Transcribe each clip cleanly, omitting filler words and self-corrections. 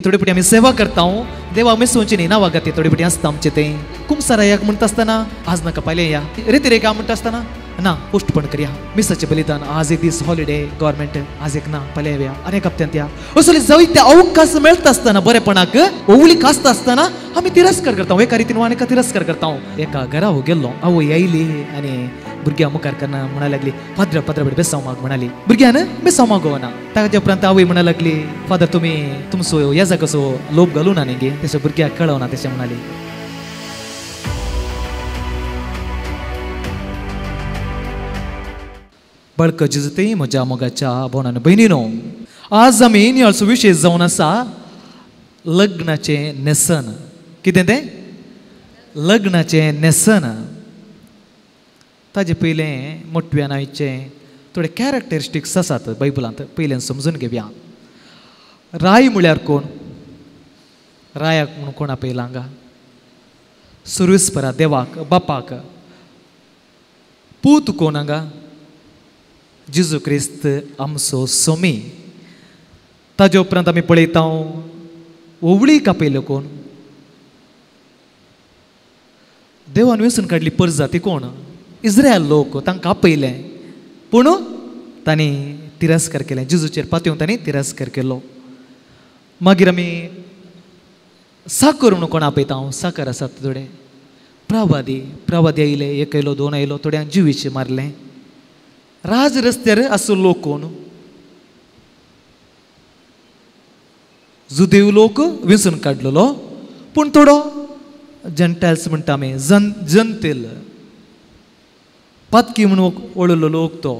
थोडी पटी आमी सेवा करता देवा आमी सोंची न्ही नांवा खातीर थोडी पटी आसता आमचें तें कुमसारायाक म्हणटा आसतना आज नाका पायलें या रेतिरेका म्हणटा आसतना ना पोस्टपोन करया मिसाचें बलिदान आज एक दीस हॉलिडे गव्हर्मेंट आज एक ना पायलें या आनी एक हप्त्यांत या असले जायते अवकाश मेळटा आसतना बरेपणाक ओवळीक आसता आसतना आमी तिरस्कार करता एका रितीन आनी एका तिरस्कार करता. एका घरा गेल्लो आवय आयली आनी भुरग्यां मुखार करना म्हणा लागली फादर फादर बेट बेसांव माग म्हणाली भुरग्यान बेसांव मागोवना. ताच्या उपरांत आवय म्हणा लागली फादर तुमी तुमचो येजा कसो लोभ घालू ना न्ही तशें भुरग्याक कळवना तशें म्हणाली. बळक जिजते म्हज्या मोगाच्या भोवनान भयणीनो, आज आमी नियाळचो विशय जावन आसा लग्नाचें न्हेसन. कितें तें? लग्नाचें न्हेसन. ताजे पयलें मोटव्या आयचें थोडे कॅरेक्टरिस्टिक्स आसात बायबलांत, पयलें समजून घेवया. राय म्हळ्यार कोण? रायाक म्हणून कोणा पयला हांगा? सुर्विस्परा देवाक बापाक. पूत कोण हांगा? जेजू क्रिस्त आमचो सोमी. ताजे उपरांत आमी पळयता ओवळी कापयल्यो कोण? देवान वेंचून काडली परजाती कोण? इस्रायल लोक. तांकां आपयलें पूण तांणी तिरस्कार केलें, जेजूचेर पातयेवन तांणी तिरस्कार केलो. मागीर आमी साकर म्हणून कोण आपयता? साकर आसात थोडे प्रवादी. प्रवादी आयले, एक आयलो दोन आयलो, थोड्यांक जिवीचे मारलें. राज रस्त्यार आसलो लोक कोण? जुदेव लोक वेंचून काडलेलो, पूण थोडो जेंटायल्स म्हणटा आमी जनतेल पातकी म्हणून वळिल्लो लोक तो.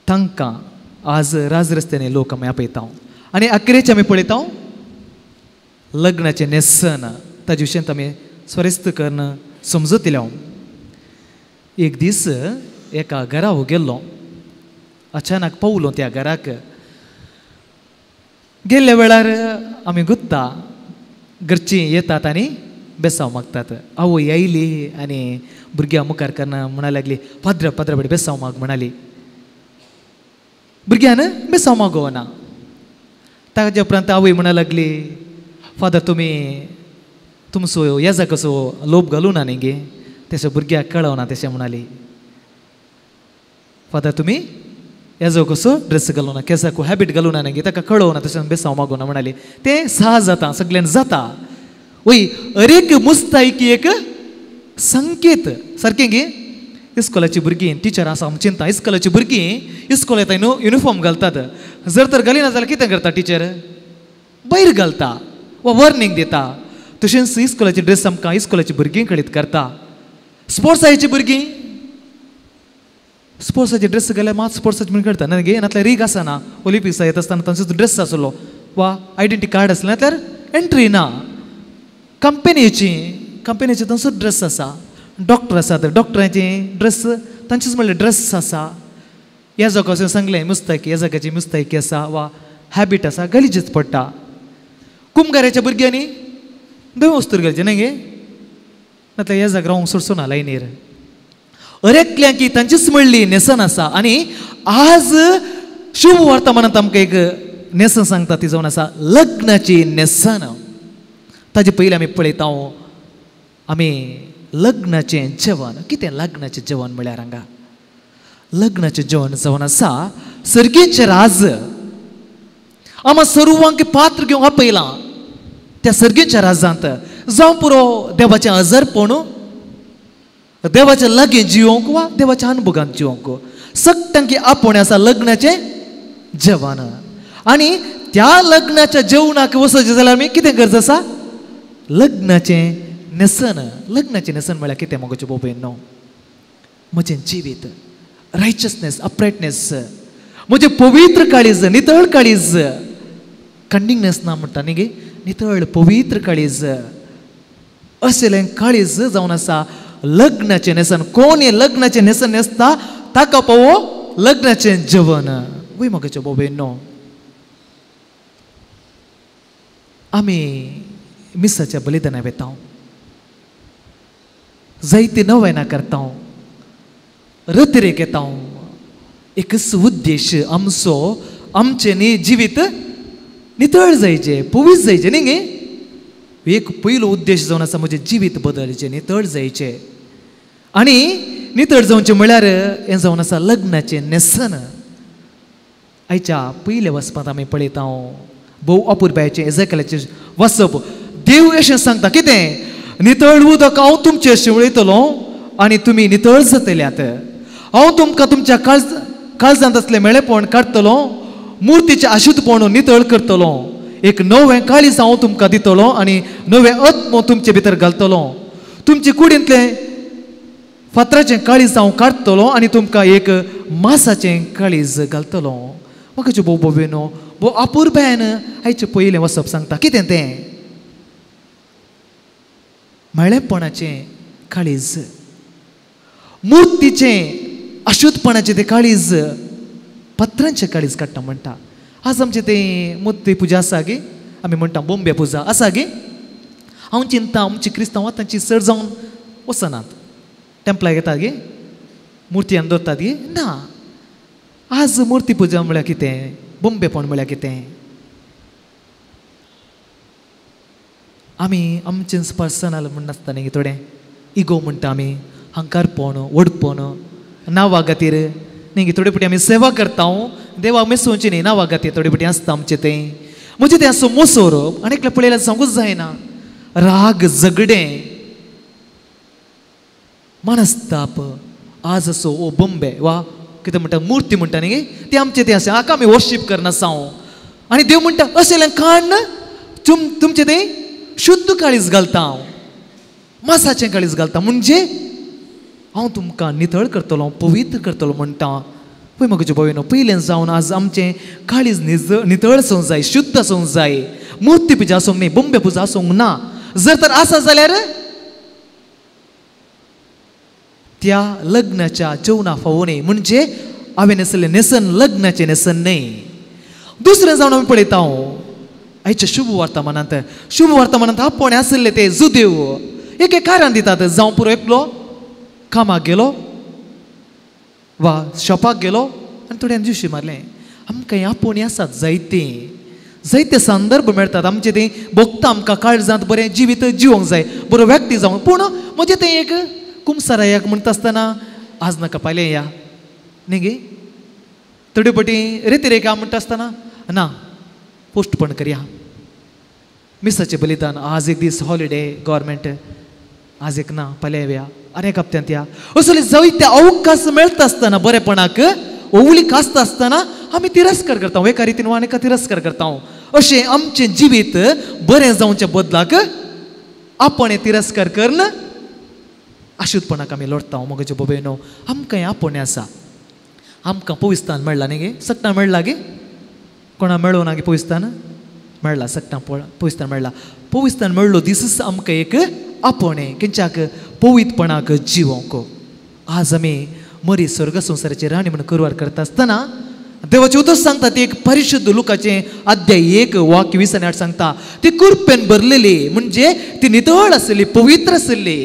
तांकां आज राज रस्त्याने लोक आमी आपयता. आनी अखेरेचे आमी पळयता लग्नाचें न्हेसन. ताजे विशयांत आमी स्वरेस्त करून समजतले. एक दीस एका घरा गेल्लो, अचानक पावलो त्या घराक. गेल्ल्या वेळार आमी गुत्ता घरचीं येतात आनी बेसांव मागतात. आवय आयली आनी भुरग्यां मुखार करना म्हणा लागली फादर फादर बेट बेसांव माग म्हणाली. भुरग्यान बेसांव मागोवना. ताच्या उपरांत आवय म्हणा लागली फादर तुमी तुमचो येजा कसो लोभ घालू ना न्ही तशें भुरग्याक कळवना तशें म्हणाली. फादर तुमी येजो कसो ड्रेस घालू ना, केसाक हॅबिट घालू ना न्ही ताका कळवना तशें बेसांव मागोवना म्हणाली. तें सहज जाता, सगळ्यान जाता. वय अरेक मुस्तायकी एक संकेत सारकें गे. इस्कोलाची भुरगीं टिचर आसा आमी चिंता इस्कोलाची भुरगीं इस्कोल येता न्हू युनिफॉर्म घालतात, जर तर घालिना जाल्यार कितें करता टिचर? भायर घालता वा वॉर्निंग दिता. तशेंच इस्कोलाची ड्रेस आमकां इस्कोलाची भुरगीं कळीत करता. स्पोर्ट्साची भुरगीं स्पोर्ट्साची ड्रेस घाल्यार मात स्पोर्ट्साची म्हणून करता ना गे, नातल्यार रीग आसना. ऑलिम्पिक्सा येता आसतना तांचो ड्रेस आसलो वा आयडेंटी कार्ड आसलें नातल्यार एंट्री ना. कंपनीची कंपनीचे तांचो ड्रेस आसा. डॉक्टर आसात, डॉक्टरांचे ड्रेस तांचेच म्हणल्यार ड्रेस आसा. ह्या जगाचें सांगलें मुस्तायकी, ह्या जगाची मुस्तायकी आसा वा हॅबिट आसा गलीचीच पडटा. कुमगाराच्या भुरग्यांनी धवें वस्तूर घालचें न्ही गे, नातल्यार ह्या जाग रावंक सोडचो ना लायनीर. अरेकल्यांकी तांचीच म्हणली न्हेसन आसा. आनी आज शुभ वर्तमानांत आमकां एक न्हेसन सांगता ती जावन आसा लग्नाची न्हेसन. ताजे पयलीं आमी पळयता आमी लग्नाचें जेवण. कितें लग्नाचें जेवण म्हळ्यार हांगा? लग्नाचें जेवण जावन आसा सर्गीचें राज. आमा सर्वांक पात्र घेवंक आपयलां त्या सर्गीच्या राजांत. जावं पुरो देवाचें अजरपण, देवाच्या लागीं जिवंक वा देवाच्या अनुभगांत जिवंक, सगळ्यांकी आपोवणें आसा लग्नाचें जेवण. आनी त्या लग्नाच्या जेवणाक वचचें जाल्यार आमी कितें गरज आसा? लग्नाचें न्हेसन. लग्नाचें न्हेसन म्हळ्यार कितें मोगाचें भाव भयणींनो? म्हजें जिवीत रायचसनेस, अपरायटनेस, म्हजें पवित्र काळीज, नितळ काळीज, कन्निंगनेस ना म्हणटा न्ही गे, नितळ पवित्र काळीज असलें काळीज जावन आसा लग्नाचें न्हेसन. कोण हें लग्नाचें न्हेसन न्हेसता ताका पावो लग्नाचें जेवण. वय मोगाचें भाव भयणींनो, आमी मिसाच्या बलिदाना वेता, जायते नवेना करता, रतिरेक येता. एकच उद्देश आमचो, आमचें न्ही जिवीत नितळ जायचें, पवित्र जायचें न्ही गे. एक पयलो उद्देश जावन आसा म्हजें जिवीत बदलचें, नितळ जायचें. आनी नितळ जावचें म्हळ्यार हें जावन आसा लग्नाचें न्हेसन. आयच्या पयल्या वचपांत आमी पळयता भोव अपुरबायेचें एजेकलाचें वसप. देव अशें सांगता कितें, नितळ उदक हांव तुमचेर शिंवळयतलो आनी तुमी नितळ जातल्यात. हांव तुमकां तुमच्या काळजांत आसलें मेळेपण काडटलो, मुर्तीचें आशुतपण नितळ करतलो. एक नवें काळीज हांव तुमकां दितलो आनी नवें आत्मो तुमचे भितर घालतलो. तुमचे कुडींतलें फातराचें काळीज हांव काडटलो आनी तुमकां एक मासाचें काळीज घालतलो. म्हाका भोव भोव भोव अपुरबायेन आयचें पयलें वसप सांगता कितें तें, मेळेपणाचें काळीज, मुर्तीचें अशुद्धपणाचें तें काळीज, पत्रांचें काळीज काडटा म्हणटा. आज आमचें तें मुर्ती पुजा आसा गे, आमी म्हणटा बोंबे पुजा आसा गे. हांव चिंता आमची क्रिस्तांव तांची चड जावन वचनात, टेंपलाक येतात गे, मुर्तीयान दवरतात गे. ना, आज मुर्ती पुजा म्हळ्यार कितें, बोंबेपण म्हळ्यार कितें, आमी आमचें पर्सनल म्हण नासता न्ही थोडें इगो म्हणटा आमी, हंकारपण, व्हडपण, नांवा खातीर न्ही. थोडे फावटी आमी सेवा करता देवाक मेसोवची न्ही, नांवा खातीर थोडे फावटी आसता आमचें तें. म्हजें तें आसो मोसोर आनी एकलें पळयल्यार सांगूच जायना, राग, झगडें, मनस्ताप. आज असो ओ बॉम्बे वा कितें म्हणटा मुर्ती म्हणटा न्ही ती आमचें तें आसा, हाका आमी वर्शीप करनासा. आनी देव म्हणटा अशें काडून तुमचें तें शुद्ध काळीज घालता हांव, मासाचें काळीज घालता, म्हणजे हांव तुमकां नितळ करतलो, पवित्र करतलो म्हणटा. पळय म्हज्या भयणो, पयलें जावन आज आमचें काळीज नितळ आसूंक जाय, शुद्ध आसूंक जाय, मुर्ती पुजा आसूंक न्ही, बोंबे पुजा आसूंक ना. जर तर आसा जाल्यार त्या लग्नाच्या जेवणा फावो न्ही, म्हणजे हांवें न्हेसलें न्हेसन लग्नाचें न्हेसन न्ही. दुसरें जावन आमी पळयता आयच्या शुभ वर्तमानांत, शुभ वर्तमानांत आपोवणें आशिल्ले ते जुदेव एक एक कारण दितात. जावं पुरो एकलो कामाक गेलो वा शॉपाक गेलो आनी थोड्यान ज्युशी मारलें. आमकां हें आपोवणीं आसात जायते जायते संदर्भ मेळटात आमचे तें भोगता आमकां काळजांत बरें जिवीत जिवोंक जाय, बरो व्यक्ती जावंक. पूण म्हजें तें एक कुमसारायाक म्हणटा आसतना आज नाका पायलें या न्ही गे, थोडे पटी रेती रेखा म्हणटा आसतना ना पोस्टपोन करया, मिसाचें बलिदान आज एक दीस हॉलिडे गव्हर्मेंट आज एक ना फाल्यां येवया आनी एक हप्त्यांत या, असले जायते अवकाश मेळटा आसतना बरेपणाक ओवळीक आसता आसतना आमी तिरस्कार करता, एका रितीन वा एका तिरस्कार करता. अशें आमचें जिवीत बरें जावचे बदलाक आपण तिरस्कार करून अशुद्धपणाक आमी लढता. म्हज्या भोबेनो, आमकां हें आपोवणें आसा, आमकां पविस्तान मेळ्ळा न्ही गे, सगटां मेळ्ळा गे, कोणा मेळो ना गे पविस्तान मेळ्ळा, सगटां पविस्तान मेळ्ळा. पविस्तान मेळ्ळो दिसूच आमकां एक आपोवणें खंयच्याक पवित्रपणाक जिवोंक. आज आमी मरी स्वर्ग संवसाराची राणी म्हणून करवार करता आसतना देवाचें उतर सांगता ती एक परिशुद्ध लुकाचें अध्याय 1 वाक्य 20 आनी 8 सांगता ती कुरपेन भरलेली, म्हणजे ती नितळ आसली, पवित्र आसली.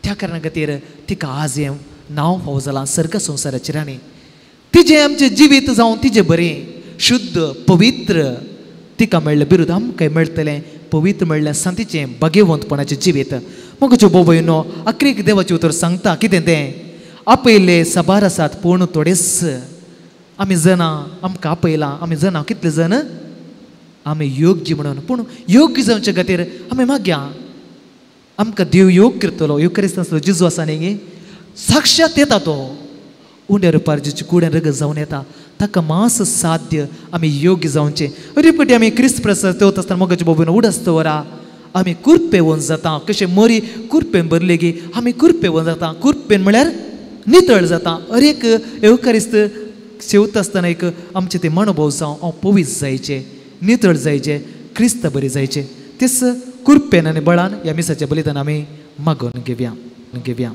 त्या कारणा खातीर तिका आज हें नांव फावो जालां स्वर्ग संवसाराची राणी. तिजें आमचें जिवीत जावं तिजें बरें शुद्ध पवित्र तिका मेळ्ळें बिरूद आमकां मेळटलें पवित्र मेळ्ळें सांतीचें भाग्यवंतपणाचें जिवीत. म्हज्या भोव भयणो, अखेरेक देवाचें उतर सांगता कितें तें, आपयले साबार आसात पूण थोडेच आमी जाणां, आमकां आपयलां आमी जाणां कितले जाण आमी योग्य म्हणून, पूण योग्य जावचे खातीर आमी मागया आमकां देव योग करतलो. योग क्रिस्तांचो जेजू आसा न्ही गे, साक्षात येता तो उंड्या रुपार जेची कुड्यान रगत जावन येता, ताका मास साध्य आमी योग्य जावचें. अरे आमी क्रिस्त प्रसाद तेवता आसतना मोगाचे बोबीन उडस दवरा आमी कुरपेवन जाता, कशें मरी कुरपेन भरले गी आमी कुरपेवन जाता. कुरपेन म्हळ्यार नितळ जाता. अरेक येवकारिस्त सेवता आसतना एक आमचें तें मनोभाव जावं हांव पवीस जायचें, नितळ जायचें, क्रिस्त बरी जायचें. तेच कुरपेन आनी बळान ह्या मिसाच्या बलिदान आमी मागून घेवया घेवया.